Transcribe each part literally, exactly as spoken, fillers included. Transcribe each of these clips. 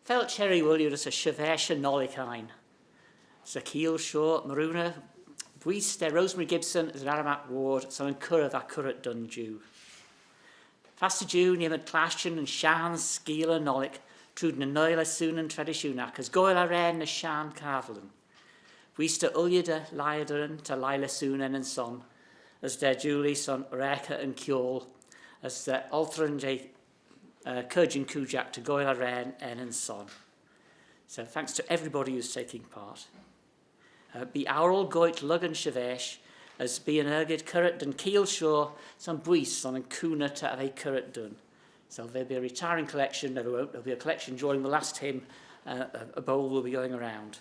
Vel çhirree ooilley as y shirveish yn Nollaig ain. As y cheeill shoh, maraaney bwooise da Rosemary Gibson as Adam Mac Ward son yn coirrey va currit dooin jiu. Fastyr jiu, nee mayd clashtyn yn shenn skeealyn Nollaig trooid ny nuy lessoonyn tradishoonagh as goaill arrane ny shenn cabbyllyn. Bwooise da ooilley dy lhiedaryn ta lhie lessoon er nyn son, as da Julie son raaghey yn chiaull, as da olteran jeh uh, caarjyn cooidjagh ta goaill arrane er nyn son. So thanks to everybody who's taking part. Uh, bee oural goit lurg yn shirveish, as bee yn argid currit da'n cheeill shoh son bwooise son yn cooney ta ve currit dooin. So there'll be a retiring collection, no there won't, there'll be a collection during the last hymn, uh, a, a bowl will be going around.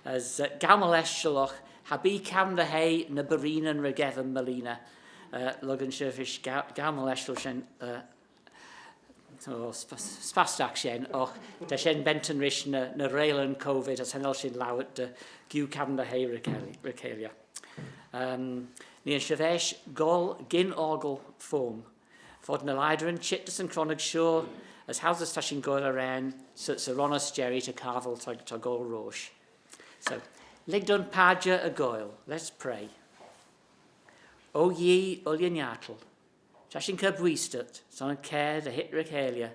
As, uh, gow my lesh Sherlock, cha bee camdey hoie ny berreenyn ry-gheddyn Melina, uh, lurg yn shirveish, gow, gow my lesh shen, uh, oh, sp-, spastagh shen, agh ta shen bentyn rish ny, ny reillyn covid, as cha nel shin lowit dy giu camdey hoie ry-cheil-, ry-cheilley. Um, nee yn shirveish goll gyn ockle foym. Fod ny lhiedyryn çheet dys yn cronnag shoh, as howse as ta shin goaill arrane, sy, sy ron eh s'jerree ta cabbyl ta, ta goll roish. So, lhig dooin padjer y ghoaill. Let's pray. O Yee, ooilley niartal, ta shin cur bwooise dhyt son yn caa dy heet ry-cheilley,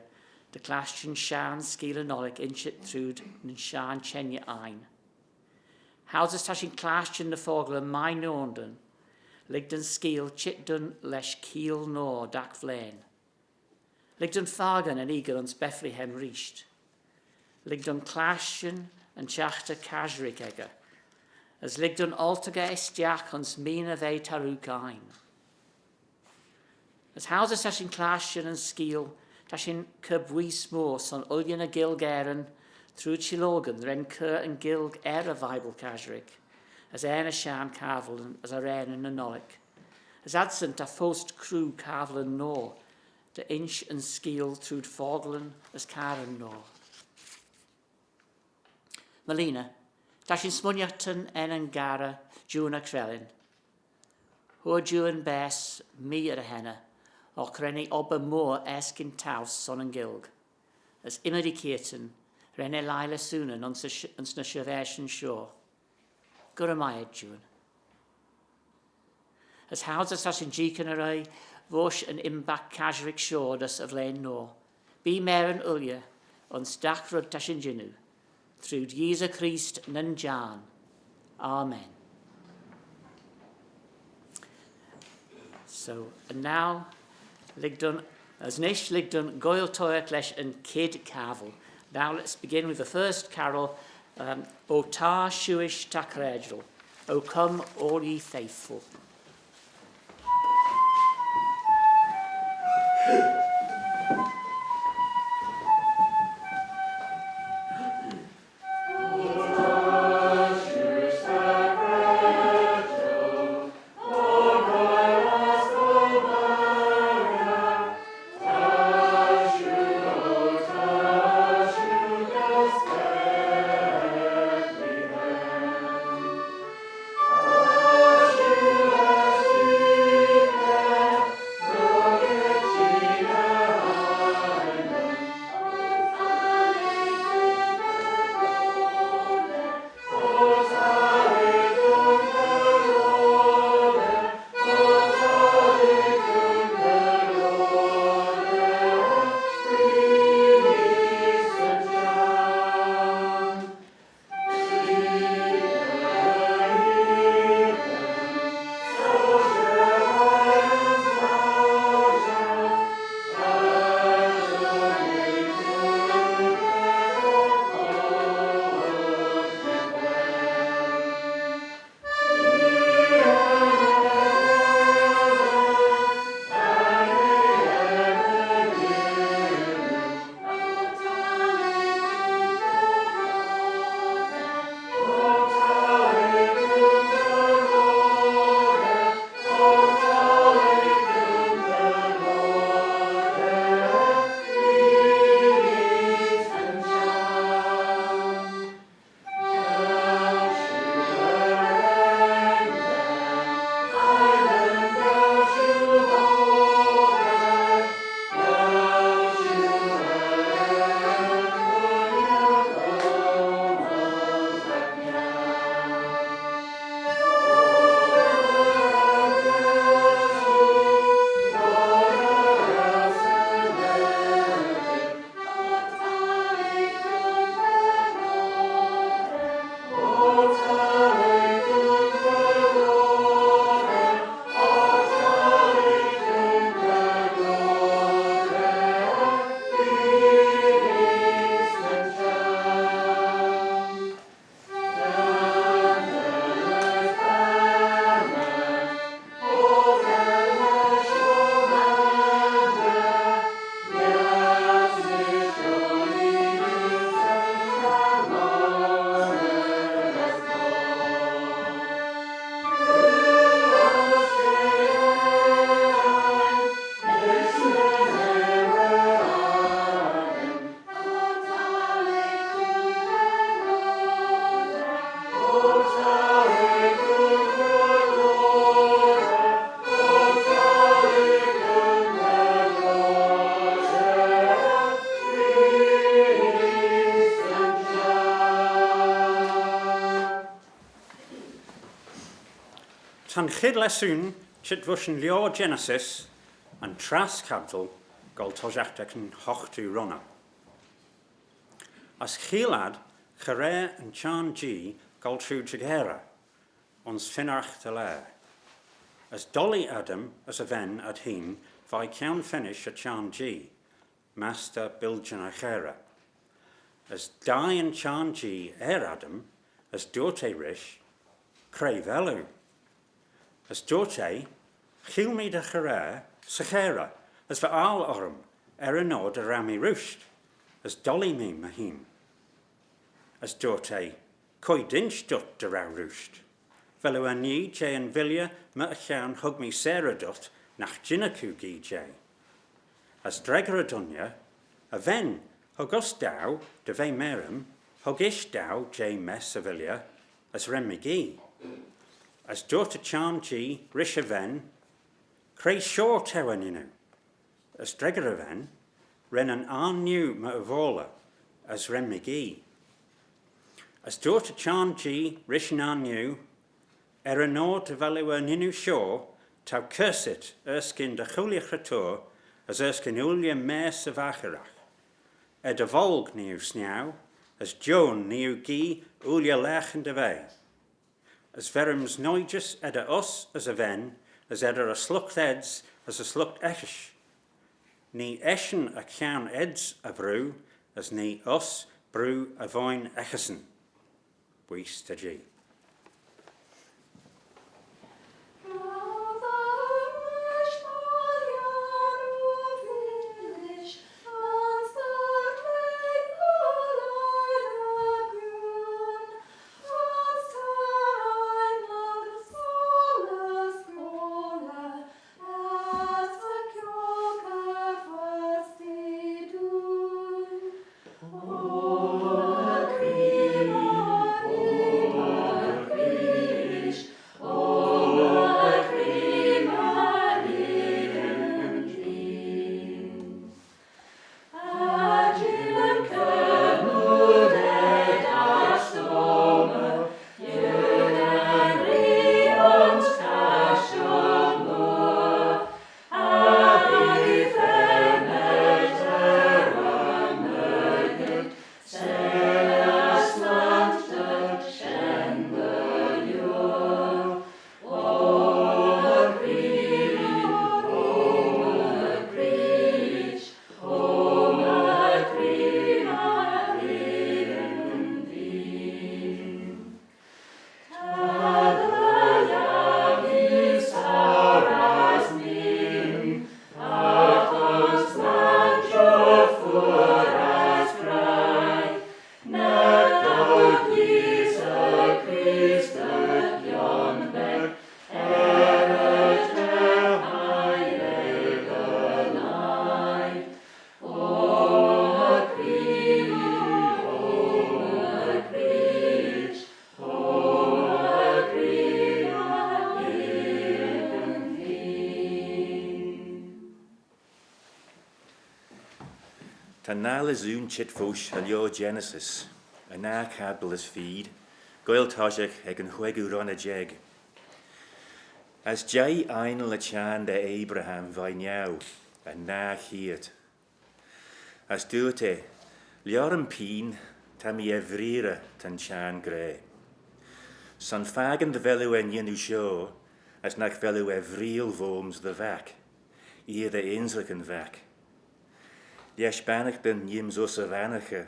dy clashtyn shenn skeealyn Nollaig ynshit trooid nyn shenn çhengey ain. Howse as ta shin clashtyn ny focklyn mie-noadyssagh, lhig dyn skeeal çheet dooin lesh keeayll noa dagh vlein. Lhig dooin fakin yn eagal ayns Bethlehem reesht. Lhig dooin clashtyn yn çhiaghter casherick echey, as lhig dooin oltey eh stiagh ayns mee ny ve tarroogh ain. As howse as ta shin clashtyn yn skeeal, ta shin cur bwooise mooar son ooilley ny Gaelgeyryn trooid shilloogyn ren cur yn Ghaelg er y Vible casherick, as er ny shenn cabbyllyn as arrane ny Nollaig. As adsyn ta foast croo cabbyllyn noa, dy insh yn skeeal trooid focklyn as carryn noa. Melina, ta shin smooinaghtyn er nyn garrey jiu ny crellin. Hooar Juan baase mee er y henney, agh ren ee obbyr mooar erskyn towse son yn Ghaelg, as ymmodee keayrtyn ren eh lhie lessoonyn ayns y sh-, ayns ny shirveishyn shoh. Gura mie ayd, Juan. As howse as ta shin jeeaghyn er ruy voish yn imbagh casherick shoh dys y vlein noa, bee marin ooilley ayns dagh red ta shin jannoo, trooid Yeesey Creest nyn Jiarn. Amen. So, and now, lhig dooin, as nish lhig dooin goaill toshiaght lesh yn chied cabbyl. Now let's begin with the first carol, um, O Tar Shiuish Ta Credjal, O Come All Ye Faithful. Yn chied lessoon çheet voish yn lioar Genesis, yn trass chaptal, goll toshiaght ec yn hoghtoo ronney. As cheayll ad choraa yn çhiarn Jee goll trooid y gheyrey, ayns fynnaght dy laa. As dollee Adam as e ven ad hene veih kione fennish y çhiarn Jee, mastey biljyn y gheyrey. As dhie yn çhiarn Jee er Adam, as dooyrt eh rish, Cre vel oo? As dooyrt eh, Cheayll mee dty choraa 'sy gheyrey, as va aggle orrym er yn oyr dy row mee rooisht, as dollee mee my hene. As dooyrt eh, Quoi dinsh dhyt dy row rooisht? Vel oo er n'ee jeh yn villey mychione hug mee seyrey dhyt nagh jinnagh oo gee jeh? As dreggyr y dooinney, Y ven, hug uss daue dy ve marym, hug ish daue jeh mess y villey, as ren mee gee. As dooyrt y çhiarn Jee rish y ven, Cre shoh t'ou er n'yannoo? As dreggyr y ven, Ren yn ayrn niu my voalley, as ren mee gee. As dooyrt y çhiarn Jee rish yn ayrn niu, Er yn oyr dy vel oo er n'yannoo shoh, t'ou cursit erskyn dty chooilley chreetoor, as erskyn ooilley maase y vagheragh. Er dty volg nee oo snaue, as jione nee oo gee ooilley laghyn dy ve. As ver-yms noidys eddyr uss as y ven, as eddyr y sluight ayds as y sluight eckish. Nee eshyn y chione ayds y broo, as nee uss broo y voin echysyn. Booise da Jee. Ta ny lhiasayn çheet voish yn lioar Genesis, yn nah chaptal as feed, goaill toshiaght ec yn hoiggal ron y jeig. As jeih ainle y çhiarn da Abraham veih niau, yn nah cheayrt. As dooyrt eh, Lioar-ym pene, ta mee er vreearrey ta'n çhiarn gra. Son fakin dy vel oo er n'yannoo shoh, as nagh vel oo er vreeal voym's dty vac, eer dy ynrican vac. Lesh bannaghtyn neem's uss y vannaghey,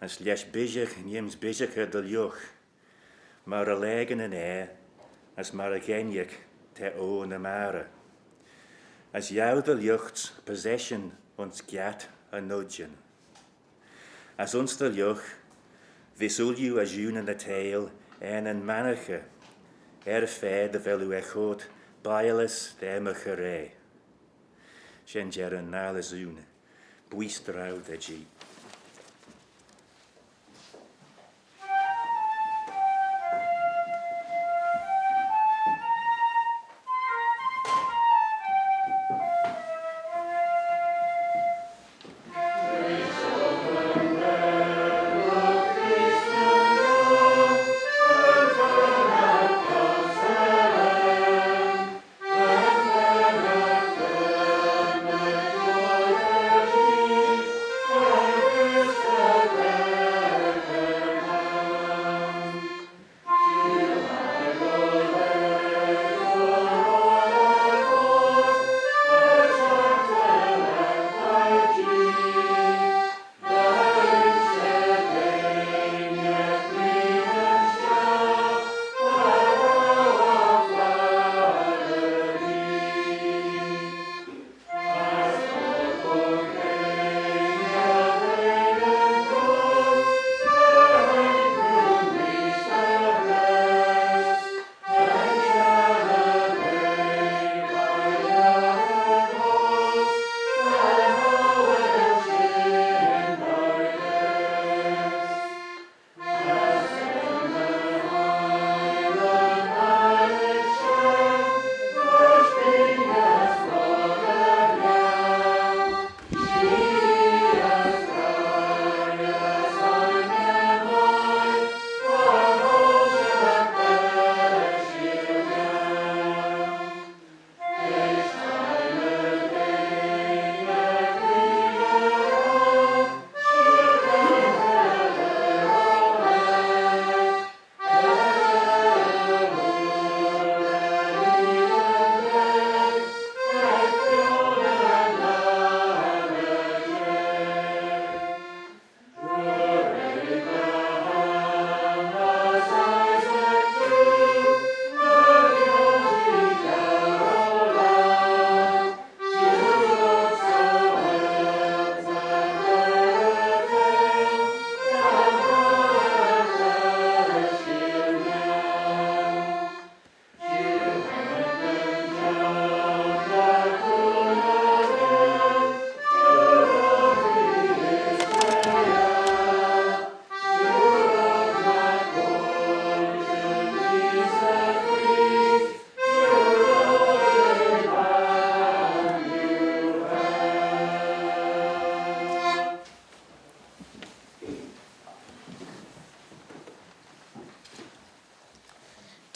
as lesh bishaghey neem's bishaghey dy lhiught, myr y lakin yn aer, as myr y ghenaik ta oaney marey. As yiow dy lhiught possession ayns giat y noidyn. As ayns dty lhiught, vees ooilley ashoon ny theihll er nyn mannaghey, er y fa dy vel oo er choyrt biallys da my choraa. Shen jerrey yn nah lhiasayn. Booise da Jee.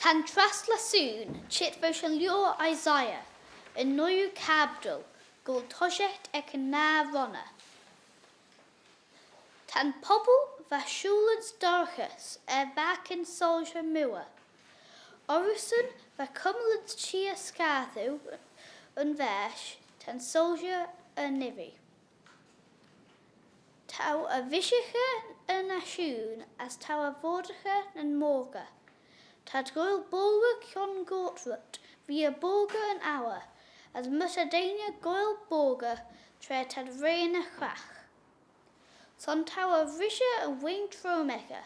Ta'n trass-lessoon çheet voish yn lioar Isaiah, yn nuyoo cabdil, goll toshiaght ec yn nah ronney. Ta'n pobble va shooyl ayns dorraghys er vakin soilshey mooar. Orroosyn va cummal ayns çheer scassoo yn vaaish, ta'n soilshey er n'irree. T'ou er vishaghey yn ashoon as t'ou er voyrdaghey yn moghey. T'ad ghoaill boggey kione gortrot, reayr boggey yn ouyr, as mysh y deiney ghoaill boggey tra t'ad rheynn y chragh. Son t'ou er rishey yn wing trome echey,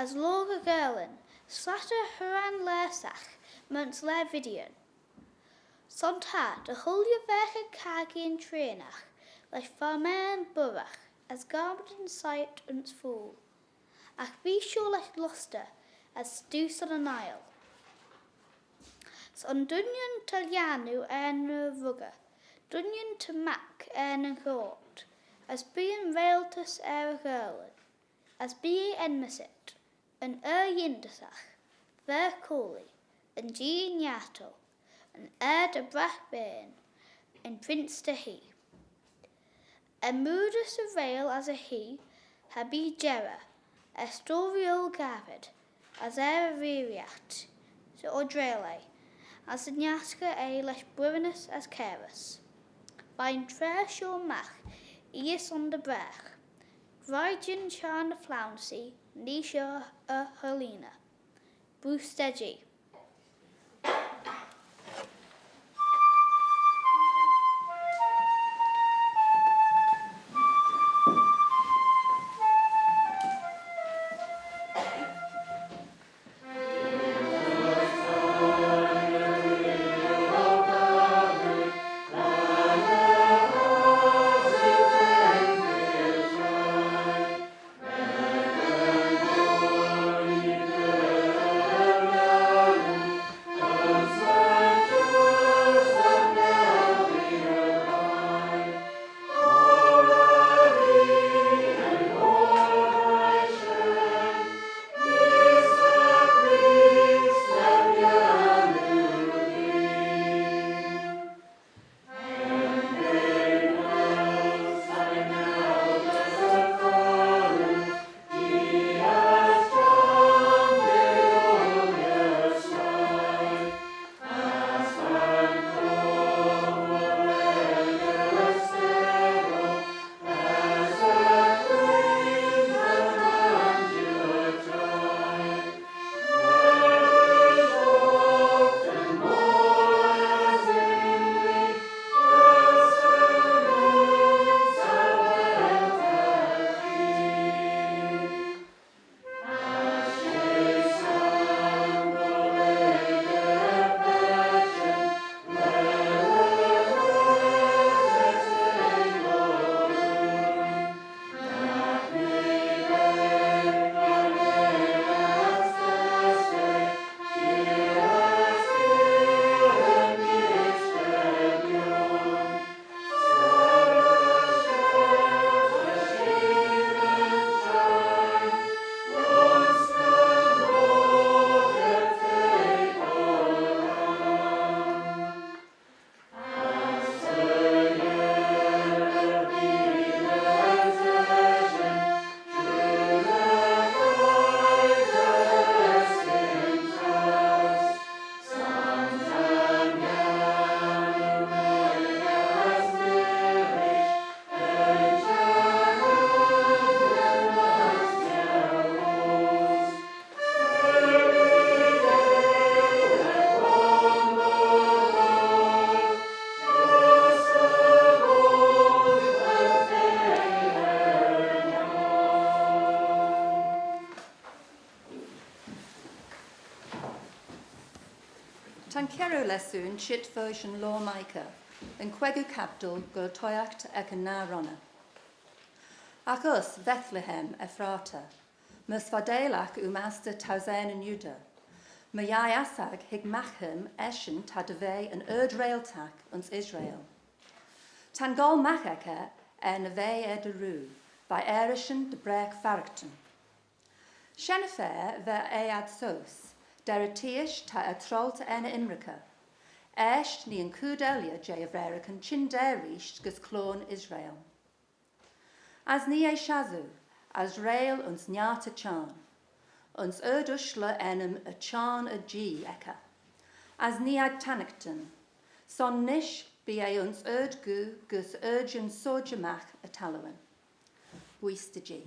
as lorg y gherlyn, slattey hooar laasaght myns laa veayn. Son ta dy chooilley vaghey caggee yn traenagh lesh farmane boiragh as garmadyn soit ayns foayl. Agh bee shoh lesh lustey as stoo son yn aile. Son dooinney ta lhiannoo er ny ruggey, dooinney ta mac er ny ghort, as bee yn reiltys er y gherlyn, as bee eh enmyssit yn Ayr Yindyssagh, Ver Cooley, yn Jee Niartal, yn Ayr dy Bragh Bane, yn Prince dy Hee. Er mooarys y reayll as y hee cha bee jerrey, er stoyl Gavit, as er y reeriaght sy ordrail eh, as yn aghter eh lesh bwirrinys as carys. Va'n traa shoh magh eeys ayns y bragh. Vrie jeant sharn y flaunsee, nee shoh y hurleeney. Broost da jee. Ta'n chiarroo lessoon çheet voish yn loayr Micah, yn queigoo cabdil goll toshiaght ec yn nah ronney. Agh uss, Bethlehem Ephrata, mysh fardailagh oo mastey thousane yn Juda, my hie assagh hig magh hym eshyn ta dy ve yn ard-reiltagh ayns Israel. Ta'n goll magh echey er ny v'eh er dy rieau, veih er-eshyn dy bragh farraghtyn. Shen-y-fa va eh ad seose, Derrey Teeish ta er troailt er ny imrickey. Eisht nee yn chooid elley jeh y vraaraghyn çhyndaa reesht gys cloan Israel. As nee eh shassoo, as reill ayns niartey çhiarn, ayns ard-ushley ennym y Çhiarn y Jee echey, as nee ad tannaghtyn. Son nish bee eh ayns ard-ghoo gys ardjyn sorjey magh y thallooyn. Booise da Jee.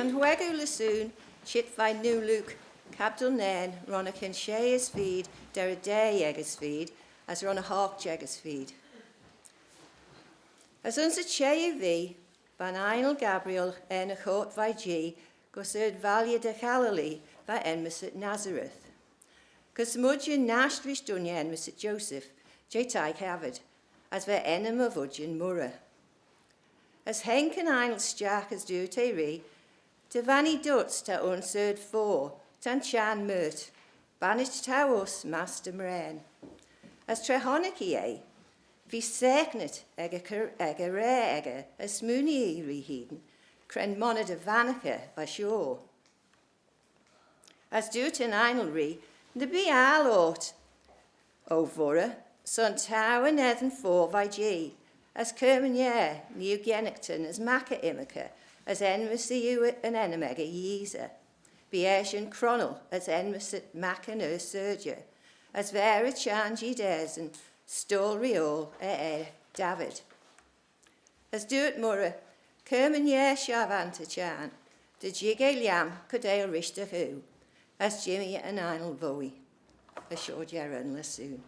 Ta'n Hoiggal Lhissoon çheet veih Noo-Lurg, cabbidil nane, ro ny cheayll shey as feed, derrey daa jeig as feed, as ro ny hoght jeig as feed. As ayns y çheyoo vee, va'n aingal Gabriel er ny choyrt veih Jee gys ard-valley dy Ghallee va enmyssit Nazareth, gys mooidjyn nasht rish dooinney enmyssit Joseph, jeh thie cavit, as v'er ennym y vooidjyn Moirrey. As haink yn aingal stiagh as dooyrt eh r'ee, Dy vannee dhyt ta ayns ard-foyr, ta'n çhiarn mayrt, bannit t'ou uss Mastey Mraane. As tra honnick ee eh, v'ee saaghmit ec y, ec y raa echey as smooinee ee r'ee hene, cre'n monney dy vannaghey va shoh. As dooyrt yn aingal r'ee, Ny bee aggle ort, O Voirrey, son t'ou yn eddin foyr veih Jee, as cur-my-ner nee oo gennaghtyn as mac y immaghey, as enmyssit oo yn ennym echey Yeesey. Bee eshyn cronnal as enmyssit Mac yn Er-syrjey, as v'er y çhiarn Judaisin stoyl reeoil er, er David. As dooyrt Moirrey, Cur-my-ner shassoo, ta çhiarn, dy jig eh lhiam coardail rish dty ghoo. As jimmee yn aingal voue. As shoh jerrey yn lesson.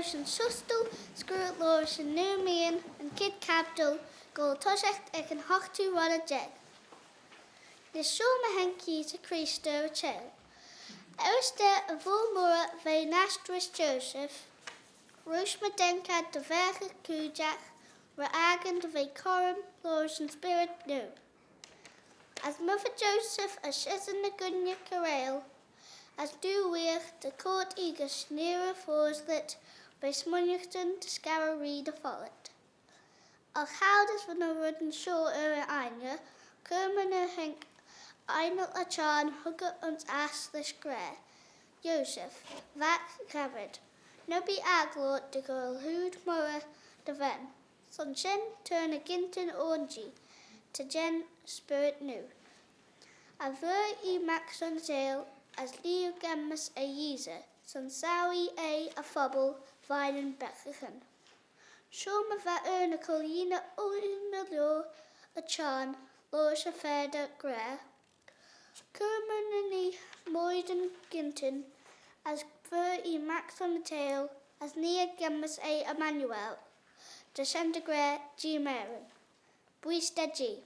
Yn Sustal Scruit Loayrish yn Noonoo Mean, yn chied Chabbdal, goll toshiaght ec yn hoghtoo ronney jeig. Nish shoh my haink Yeesey Creest er y çheyll. Eisht er y voayl mooarey ve nasht rish Joseph, roish my daink ad dy verghaghey cooidjagh, ry-akin dy ve coarrym liorish yn Spyrryd Noo. As my va Joseph er shisyn ny ghooinney kiarail, as Duw veagh dy choyrt ee gys shnierey foshlit, v'eh smooinaghtyn dy scarrey ree dy follit. Agh choud as va ny reddyn shoh er e aigney, cur-my-ner haink ainle y çhiarn huggey ayns ass lesh gra: Joseph, vac Ghavid, ny bee aggloyrt dy ghoaill hood mooarey dty ven. Son shen, tar ny gintyn ayn jee, ta jeant Spyrryd Noo. As vur ee magh son seihll, as lhee oo genmys er Yeesey, son souyr ee er phobble veih nyn beccaghyn. Shoh my va er ny colleeney ooilley lioar y çhiarn, liorish y phaider, gra: Cur-my-ner ny moideyn gintyn, as vur ee magh son y teihll, as lhee oo genmys er Emmanuel, ta shen dy ghra: Jee Meoiryn. Bwooise da Jee.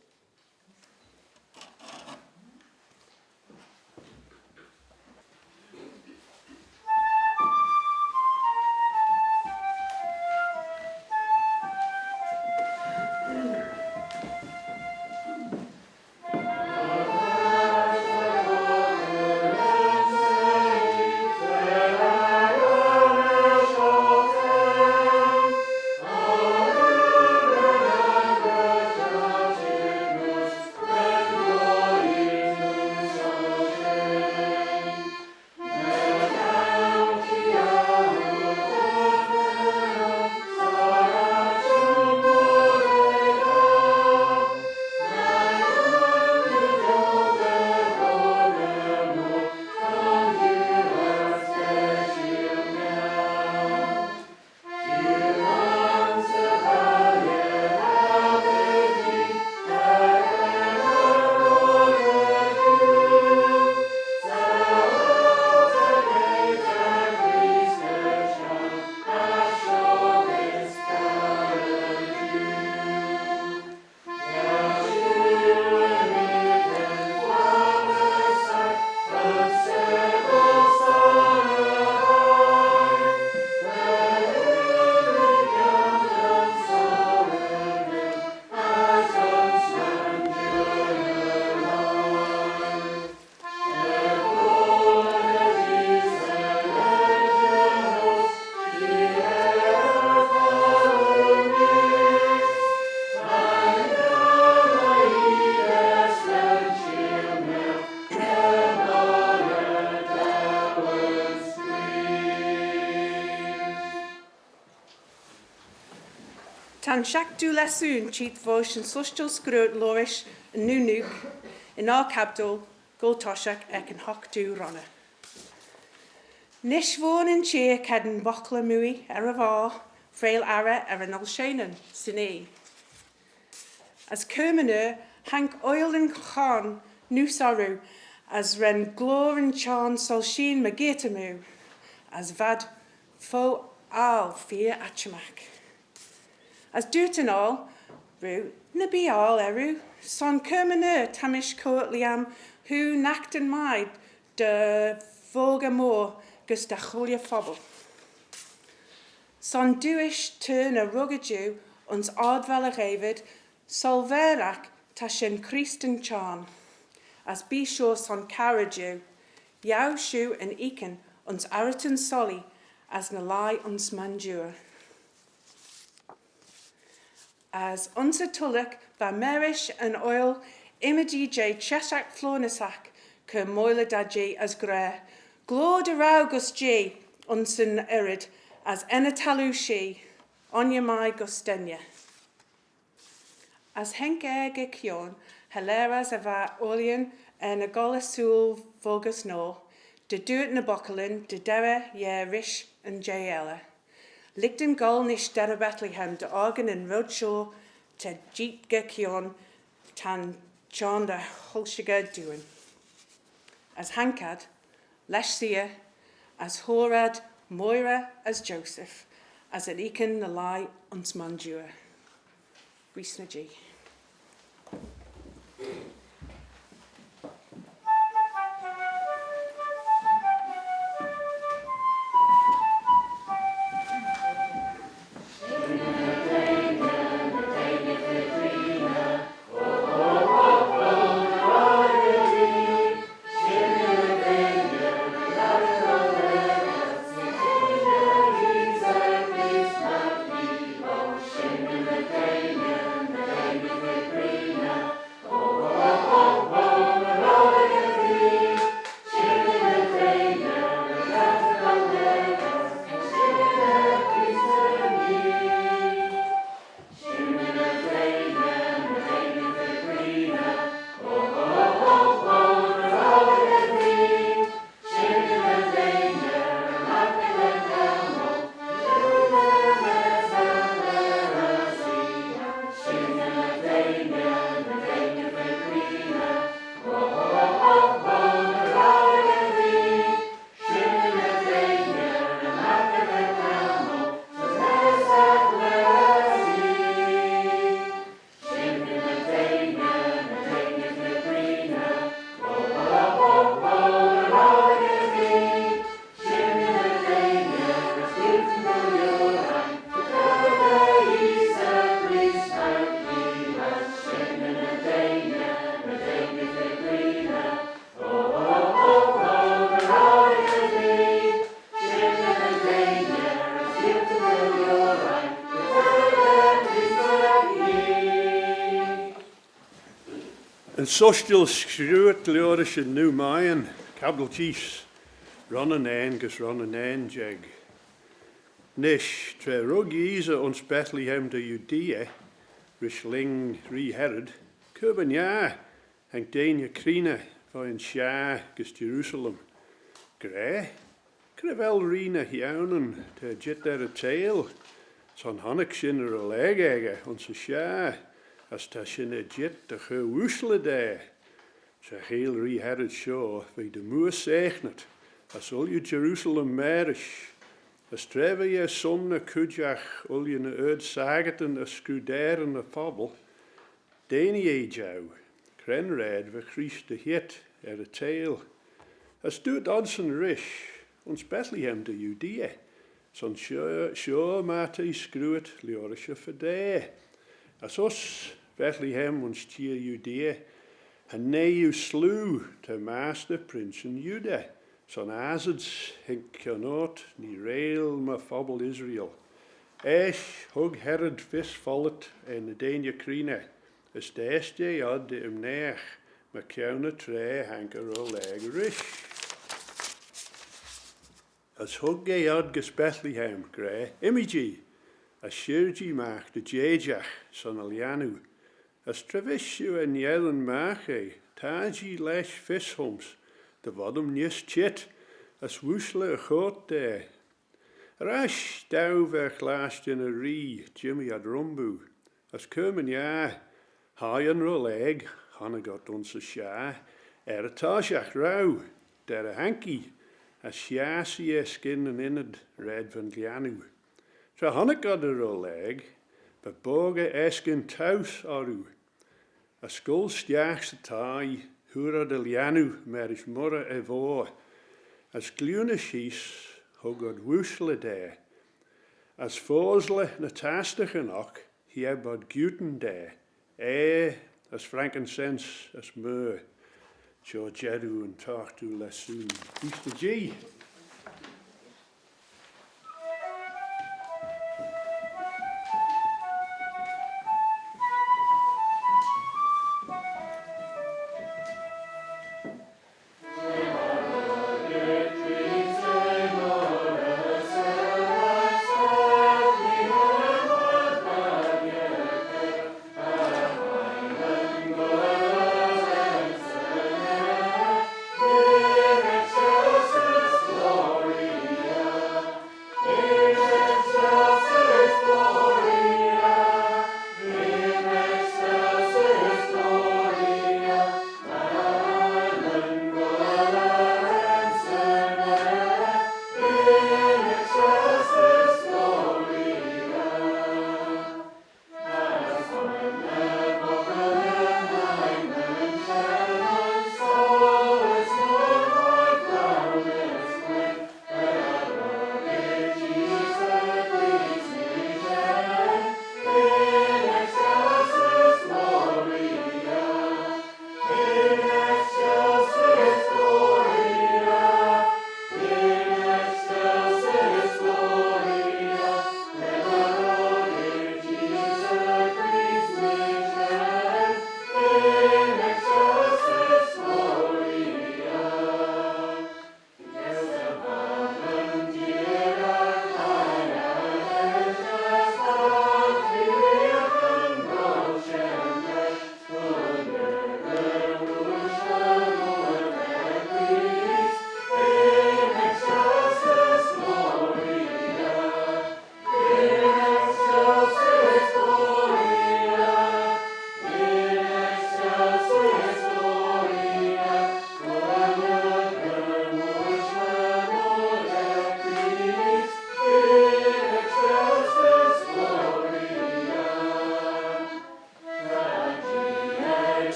Ta'n shiaghtoo lessoon çheet voish yn Sustal Scruit Loayrish yn Noonoo Mean, yn Aght Chabbdal, goll toshiaght ec yn hoghtoo ronney. Nish v'ayn yn çheer cheddin bochla mooie er y voghe, freayll arrey er yn olsheanyn, 'syn oie. As cur-my-ner haink oill yn çhiarn neose orroo, as ren gloyr yn çhiarn soilshean mygeayrt-y-moo, as v'ad fo aggle feer atçhimagh. As dooyrt yn oill roo ny bee aggle erriu, son cur-my-ner ta mish coyrt lhiam hooar naghtyn mie dy voggey mooar gys dty chooilley phobble. Son diuish t'er ny ruggey jiu ayns ard-vel y gheuvyd, soilveyr oc, ta shin Creest yn çhiarn, as bee shoh son carrey jiu, yiow shiu yn eakin ayns arreytyn soillee as ny lhie ayns Manjoor. As ayns y tullick va marish yn oill ymmodee jeh çheshaght flaaunys oc, cur moylley da Jee as gra: Gloyr dy row gys Jee ayns yn arreyder, as er ny thalloo shee, ooilley mie gys deiney. As haink eh gy-kione, cha lhair as y va ooilley er ny goll ersooyl voggys noa, dy dooyrt ny boghlaneyn dy derrey rish yn jeh elley: Lhig dyn goll nish derrey Bethlehem dy argid yn red shoh ta jeet gy-kione, ta'n çhiarn dy hoilshaghey dooin. As haink ad, lesh siyr, as hooar ad Moira as Joseph, as yn eakin ny lhie ayns Manjua. Booise ny Jee. Yn Soistal Scruit, liorish yn Noo Mayan, cabbal jees, ron unnane gys ron unnane jeig. Nish, tra rug Yeesey ayns Bethlehem dy Yudea, rish lhing Ree Herod, cur-my-ner, haink deiney creeney veih'n shiaghey gys Jerusalem. Gra, Cre vel ree ny Heaunyn t'er jeet er y theihll? Son honnick shin y rollage echey ayns y shiaghey, as ta shin er jeet dy chur ooashley da. Tra cheayll Ree Herod shoh, v'eh dy mooar seaghnit, as ooilley Jerusalem marish. As tra v'eh er symney cooidjagh ooilley ny ard-saggyrtyn as scrudeyryn y phobble, deinee eh jeu, cre'n raad va Creest dy heet er y theihll. As dooyrt odsyn rish, ayns Bethlehem dy Yudea, son shoh, shoh myr t'eh scruit liorish y fy-daa. As uss, Bethlehem ayns çheer Yudea, cha nee oo sloo ta mastey princeyn Yuda, son asseyder haink kionnoyrt nee reill my phobble Israel. Eisht hug Herod fys follit er ny deiney creeney, as daase eh ad dy imneagh mychione y traa haink y rollage rish. As hug eh ad gys Bethlehem, gra, immee-jee, as shirjee magh dy jeidjagh son y lhiannoo. As tra vees shiu er n'gheddyn magh eh, taarjee lesh fys hym's dy voddym neesht çheet, as ooashley y choyrt da. Er-ash daue va clashtyn y ree, jimmee ad rhymboo, as cur-my-ner, hie yn rollage, honnick ad ayns y shiaghey, er y toshiaght roue, derrey haink ee, as shiass ee erskyn yn ynnyd raad va'n lhiannoo. Tra honnick ad y rollage, va boggey erskyn towse orroo. As goll stiagh 'sy thie, hooar ad y lhiannoo marish moirrey er voir, as gliooney sheese hug ad ooashley da. As fosley ny tastyssyn oc, hie ad giutyn da, eh, as frankincense as myrrh. Shoh jarroo yn taghtoo lessoon. Booise ny Jee.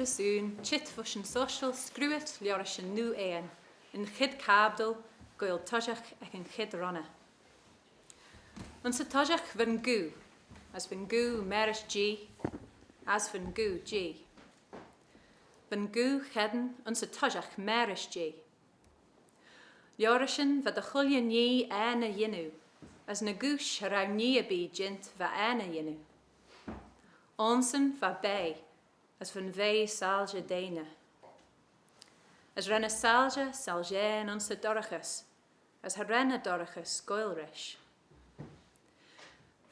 Eisht, çheet voish yn soshal screeuit liorishyn neu ayn, yn chied cabdal, goaill toshiaght ec yn chied ronney. Ayns y toshiaght va'n goo, as va'n goo marish Jee, as va'n goo Jee. Va'n goo cheddin ayns y toshiaght marish Jee. Liorishyn va dy chooilley nhee er ny yannoo, as ny gooish cha row nhee erbee jeant va er ny yannoo. Aynsyn va bea, as va'n bea soilshey deiney. As ren y soilshey soilshaghyn ayns y dorraghys, as cha ren y dorraghys goaill rish.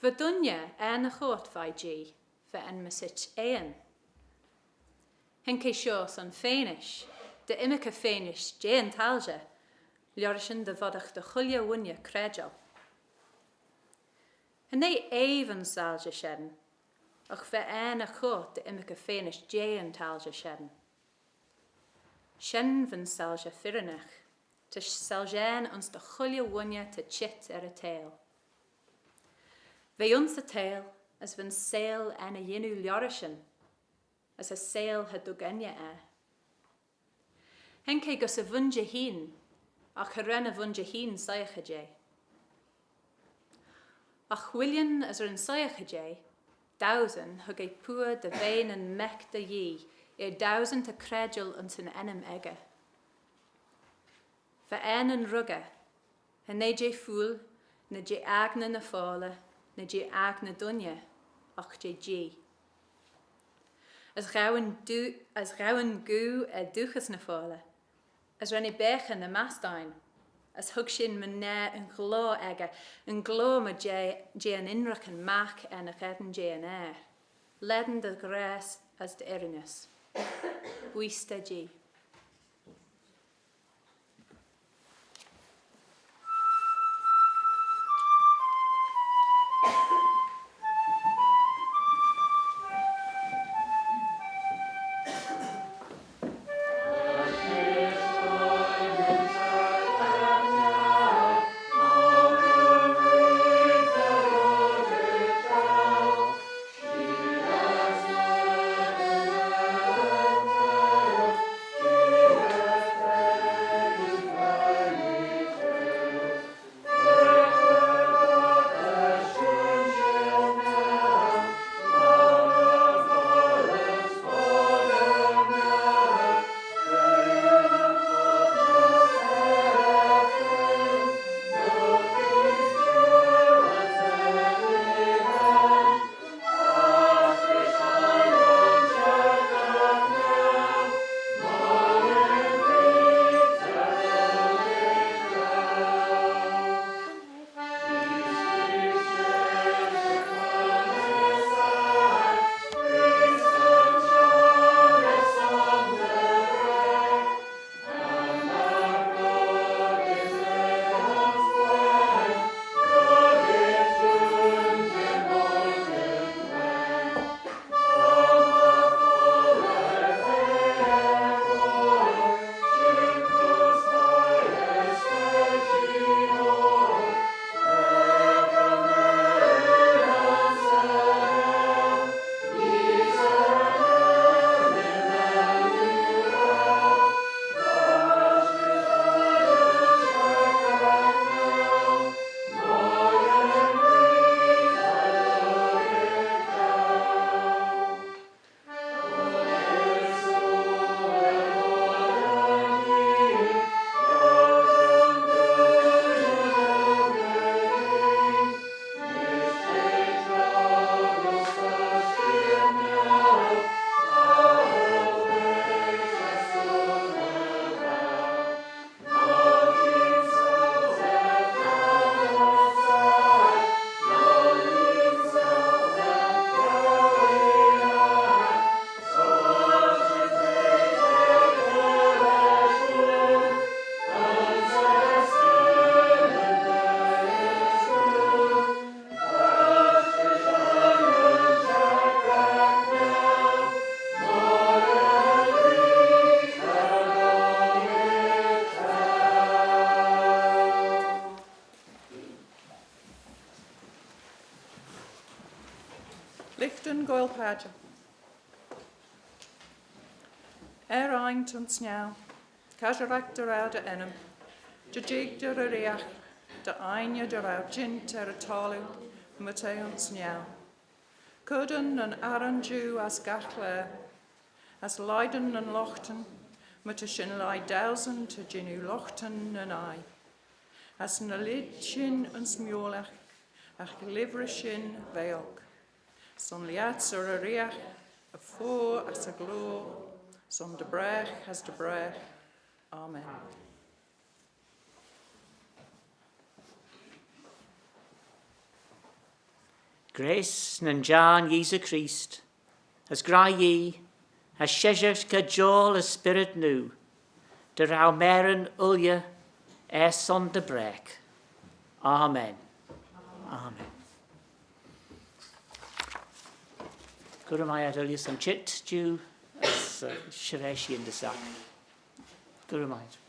Va dooinney er ny choyrt veih Jee, va enmyssit Ean. Haink eh shoh son fenish, dy ymmyrkey fenish jeh'n soilshey, liorishyn dy voddagh dy chooilley ghooinney credjal. Cha nee eh va'n soilshey shen, agh va er ny choyrt dy ymmyrkey fenish jeh'n soilshey shen. Shen va'n soilshey firrinagh, ta soilshaghyn ayns dy chooilley ghooinney ta çheet er y theihll. V'eh ayns y theihll as va'n seihll er ny yannoo liorishyn, as y seihll cha dug enney er. Haink eh gys y vooinjer hene, agh cha ren y vooinjer hene soiaghey jeh. Agh ooilley as ren soiaghey jeh, dauesyn hug eh pooar dy ve nyn mec dy Yee, er dauesyn ta credjal ayns yn ennym echey. Va er nyn ruggey, cha nee jeh fuill, ny jeh aigney ny foalley, ny jeh aigney dooinney, agh jeh Jee. As ghow yn doo-, as ghow yn goo er dooghys ny foalley, as ren eh beaghey ny mastein, as hug shin my-ner yn ghloyr echey, yn ghloyr myr jeh, jeh yn ynrican magh er ny gheddyn jeh yn ayr. Lane dy ghraase as dy irrinys. Booise da Jee. Lichten goaill padjer. Er aint ayns niau, casherick dy row dty ennym, dy jeeaghyn dy reeriaght, dty ainey dy row jeant er y thalloo, myr t'eh ayns niau. Cur dooin nyn arran jiu as gagh laa, as lhie dooin nyn loghtyn, myr ta shin lhie dauesyn ta jannoo loghtyn nyn aih. As ny lheid shin ayns miolagh, agh livrey shin ve oc. Son lhiats, o reeriaght, y fockle as y ghloyr, son dy bragh as dy bragh. Amen. Grace nyn Jiarn Yeesey Creest, as graih Yee, as sheshaght caarjal y Spyrryd Noo, dy row marin ooilley er son dy bragh. Amen. Amen. Gura mie ad ooilley son çheet jiu, as, eh, shirveish yn dys oc. Gura mie ad.